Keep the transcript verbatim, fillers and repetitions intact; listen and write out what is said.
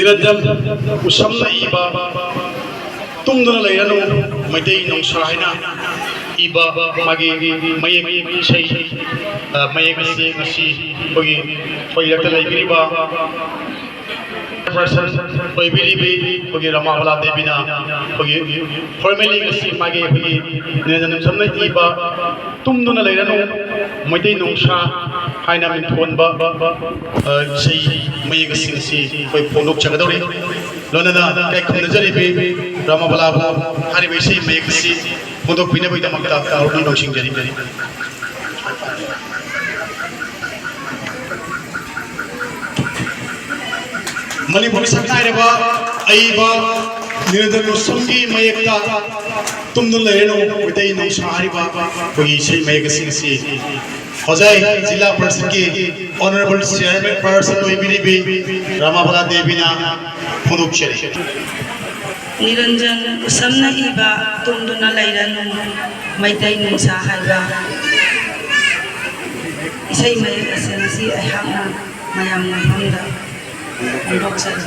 ꯅꯤꯔꯟꯖꯟ ꯎꯁꯝꯅ ꯏꯕ ꯇꯨꯝꯗꯨꯅ ꯂꯩꯔꯅꯨ ꯃꯩꯇꯩ ꯅꯣꯡꯁꯥ ꯍꯥꯏꯅ ꯏꯕ ꯃꯥꯒꯤ ꯃꯌꯦꯛ ꯏꯁꯩ, ꯑ, ꯃꯌꯦꯛ ꯑꯁꯤ ꯉꯁꯤ ꯑꯩꯈꯣꯏꯒꯤ ꯑꯩꯈꯣꯏ ꯏꯔꯛꯇ ꯂꯩꯕꯤꯔꯤꯕ ꯆꯤꯌꯔꯄꯔꯁꯟ ꯑꯣꯏꯕꯤꯔꯤꯕꯤ ꯑꯩꯈꯣꯏꯒꯤ ꯔꯃꯥꯕꯂꯥ ꯗꯦꯕꯤꯅ ꯑꯩꯈꯣꯏꯒꯤ ꯐꯣꯔꯃꯦꯂꯤ ꯉꯁꯤ ꯃꯥꯒꯤ ꯑꯩꯈꯣꯏꯒꯤ ꯅꯤꯔꯟꯖꯟ ꯎꯁꯝꯅ ꯏꯕ ꯇꯨꯝꯗꯨꯅ ꯂꯩꯔꯅꯨ ꯃꯩꯇꯩ ꯅꯣꯡꯁꯥ ꯍꯥꯏꯅ ꯃꯤꯡꯊꯣꯟꯕ, ꯑ, ꯏꯁꯩ ꯃꯌꯦꯛ ꯑꯁꯤꯡ ꯑꯁꯤ ꯑꯩꯈꯣꯏ ꯐꯣꯡꯗꯣꯛꯆꯒꯗꯧꯔꯤ꯫ ꯂꯣꯏꯅꯅ ꯏꯀꯥꯏ ꯈꯨꯝꯅꯖꯔꯤꯕꯤ ꯔꯥꯃꯥꯕꯂꯥꯕꯨ ꯍꯥꯏꯔꯤꯕ ꯏꯁꯩ ꯃꯌꯦꯛ ꯑꯁꯤ ꯐꯣꯡꯗꯣꯛꯄꯤꯅꯕꯒꯤꯗꯃꯛꯇ ꯀꯥꯎꯔꯨꯅ ꯅꯤꯡꯁꯤꯡꯖꯔꯤ꯫ ꯃꯅꯤꯄꯨꯔ ꯁꯛꯅꯥꯏꯔꯕ ꯑꯏꯕ ꯅꯤꯔꯟꯖꯟ ꯎꯁꯝꯒꯤ ꯃꯌꯦꯛꯇ ꯇꯨꯝꯗꯨꯅ ꯂꯩꯔꯅꯨ ꯃꯩꯇꯩ ꯅꯣꯡꯁꯥ ꯍꯥꯏꯔꯤꯕ ꯑꯩꯈꯣꯏꯒꯤ ꯏꯁꯩ ꯃꯌꯦꯛ ꯑꯁꯤꯡ ꯑꯁꯤ ꯍꯣꯖꯥꯏ ꯖꯤꯂꯥ ꯄꯔꯤꯁꯠꯀꯤ ꯑꯣꯅꯔꯦꯕꯜ ꯆꯤꯌꯔꯃꯦꯟ ꯄꯔꯁꯟ ꯑꯣꯏꯕꯤꯔꯤꯕꯤ ꯔꯥꯃꯥꯕꯂꯥ ꯗꯦꯕꯤꯅ ꯐꯣꯡꯗꯣꯛꯆꯔꯤ꯫ ꯅꯤꯔꯟꯖꯟ ꯎꯁꯝꯅ ꯏꯕ ꯇꯨꯝꯗꯨꯅ ꯂꯩꯔꯅꯨ ꯃꯩꯇꯩ ꯅꯣꯡꯁꯥ ꯍꯥꯏꯕ ꯏꯁꯩ ꯃꯌꯦꯛ ꯑꯁꯤ ꯉꯁꯤ ꯑꯩꯍꯥꯛꯅ ꯃꯌꯥꯝ ꯃꯐꯝꯗ ꯐꯣꯡꯗꯣꯛꯆꯔꯤ꯫